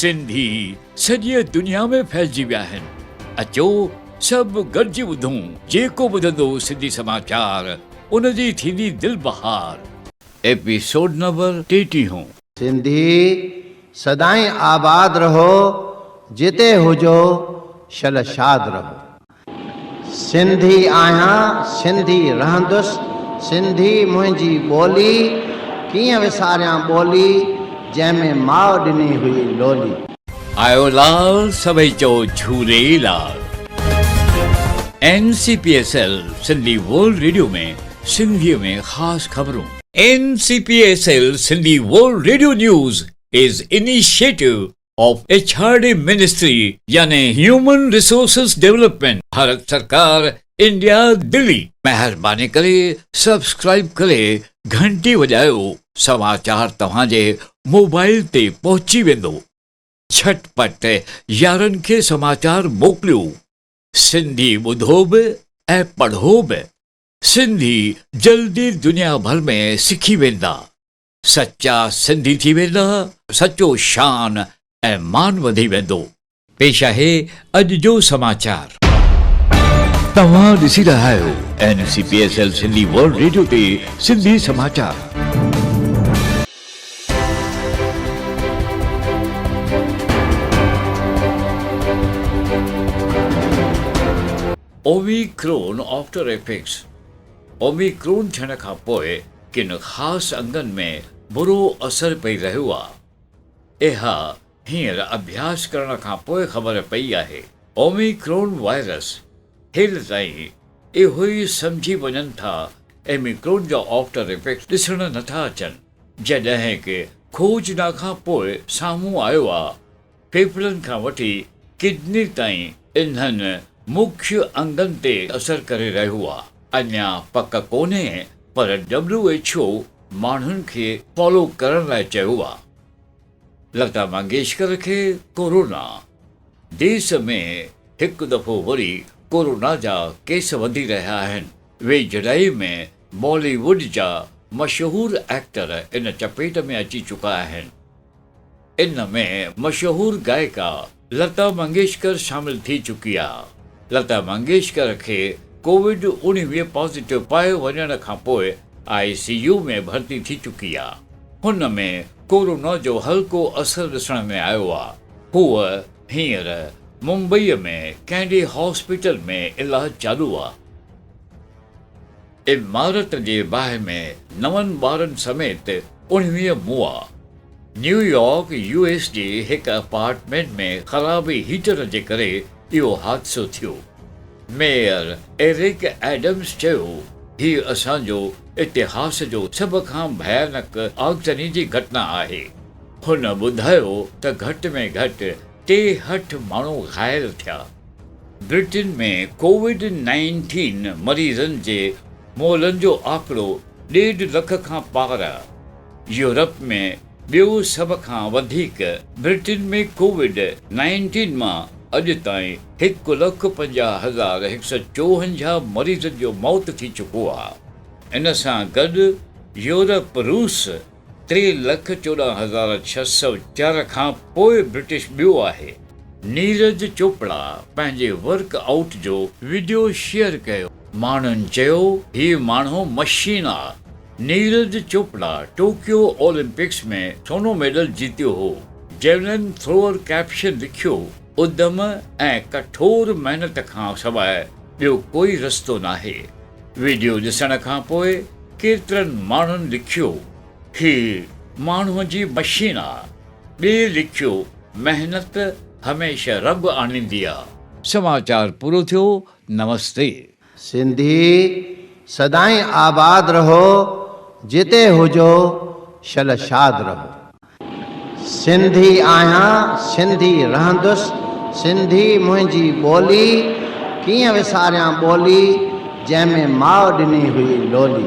سنڌي سڄيء دنيا ۾ ڦهلجي ويا آهن. اچو سڀ گڏجي ٻڌون، جيڪو ٻڌندو سنڌي سماچار، ان جي ٿيندي دل بهار. Episode number ٽيٽيهون. سنڌي سدائين آباد رهو، جتي هجو شل شاد رهو. سنڌي آهيان سنڌي رهندس، سنڌي منهنجي ٻولي، ڪيئن وساريان ٻولي، جنهن ۾ ماء ڏني هئي لولي. آيو لال سڀئي چئو جهولي لال. N C P S L Sindhi world radio ۾ سنڌيء ۾ خاص خبرون. N C P S L Sindhi world radio news is initiative of H R D ministry يعني هيومن ريسورسز ڊولپمينٽ ڀارت سرڪار انڊيا دلي. مهرباني ڪري سبسڪرائيب ڪري گهنٽي وڄايو سماچار توهان جي موبائل تي پهچي ويندو. جهٽ پٽ يارن کي سماچار موڪليو. سنڌي ٻڌو به ۽ پڙهو به. سنڌي جلدي دنيا ڀر ۾ سکي ويندا. سچا سنڌي ٿي ويندا، سچو شان ۽ مان وڌي ويندو. پيش آهي اڄ جو سماچار. توهان ڏسي رهيا آهيو N C P S L Sindhi world radio تي سنڌي سماچار. اوميڪرون آفٽر ايفيڪٽس، اوميڪرون ٿيڻ کان پوء ڪن خاص انگن ۾ برو اثر پئي رهيو آ. اها هينئر اڀياس ڪرڻ کان پوء خبر پئي آهي. اوميڪرون وائرس هيل تائين اهو ئي سمجهي وڃن ٿا ايميڪرون جا آفٽر افيڪٽس ڏسڻ نٿا اچن. جڏهن ڪه کوجنا کان پوء سامهون آيو آ ڦيڦڙن کان وٺي ڪڊني تائين انهن مکيه انگن تي اثر ڪري رهيو آ. اڃا پڪ ڪونهي پر ڊبليو ايڇ او ماڻهن کي فالو ڪرڻ لاء چيو آ. لتا منگيشڪر کي ڪورونا، ديس ۾ هڪ دفعو وري ڪورونا جا ڪيس وڌي رهيا آهن. ويجهڙائي ۾ بالي ووڊ جا مشهور ايڪٽر ان چپيٽ ۾ اچي چڪا آهن. ان ۾ مشهور گائڪا لتا منگيشڪر شامل ٿي چڪي آ. لتا منگيشڪر کي ڪووڊ 19 پازيٽو پايو وڃڻ کانپوء آء سي يو ۾ ڀرتي ٿي چڪي آ. هن ۾ ڪورونا جو هلڪو اثر ڏسڻ ۾ آيو آ. هوء هينئر ممبئي ۾ ڪينڊي هاسپيٽل ۾ علاج چالو آ. عمارت جي باهه ۾ نون ٻارن سميت 19 مئا. نيويارڪ، يو ايس جي هڪ اپارٽمينٽ ۾ خراب هيٽر جي ڪري اهو حادثو ٿيو. ميئر ايرڪ ايڊمز چيو، هي اسان جو اتهاس جو سڀ کان ڀيانڪ آگزني جي گهٽنا آهي. هن ٻڌايو ته گهٽ ۾ گهٽ 63 ماڻهو گهايل ٿيا. برٽن ۾ ڪووڊ نائنٽين مريضن جي مئلن جو آڪڙو ڏيڍ لک کان پار، يورپ ۾ ٻيو سڀ کان وڌيڪ. برٽن ۾ ڪووڊ نائنٽين مان اڄ تائين 1,50,154 مريضن جو موت ٿي چڪو آ. ان سان گڏ يورپ روس 3,14,604 کان پوء برٽش ٻيو آهي. نيرج چوپڙا پنهنجي ورڪ آئوٽ جو وڊيو شيئر ڪيو. ماڻهن چيو هي ماڻهو مشين آ. نيرج چوپڙا ٽوڪيو اولمپڪس ۾ سونو ميڊل جيتيو هو. جيولن ٿروئر ڪيپشن لکيو، ادم ۽ ڪٺور محنت کان سواء ٻيو ڪوئي رستو ناهي. وڊيو ڏسڻ کان پوء ڪيترن ماڻهن لکيو، هي ماڻهوء جي مشين آ. ٻئي لکيو، محنت هميشه رنگ آڻيندي آ. سماچار پورو ٿيو، نمستي. سنڌي سدائين آباد رهو جتي هجو شل شاد رهو. سنڌي آهيان سنڌي رهندس سنڌي منهنجي ٻولي ڪيئن وساريان ٻولي جنهن ۾ ماء ڏني هئي لولي.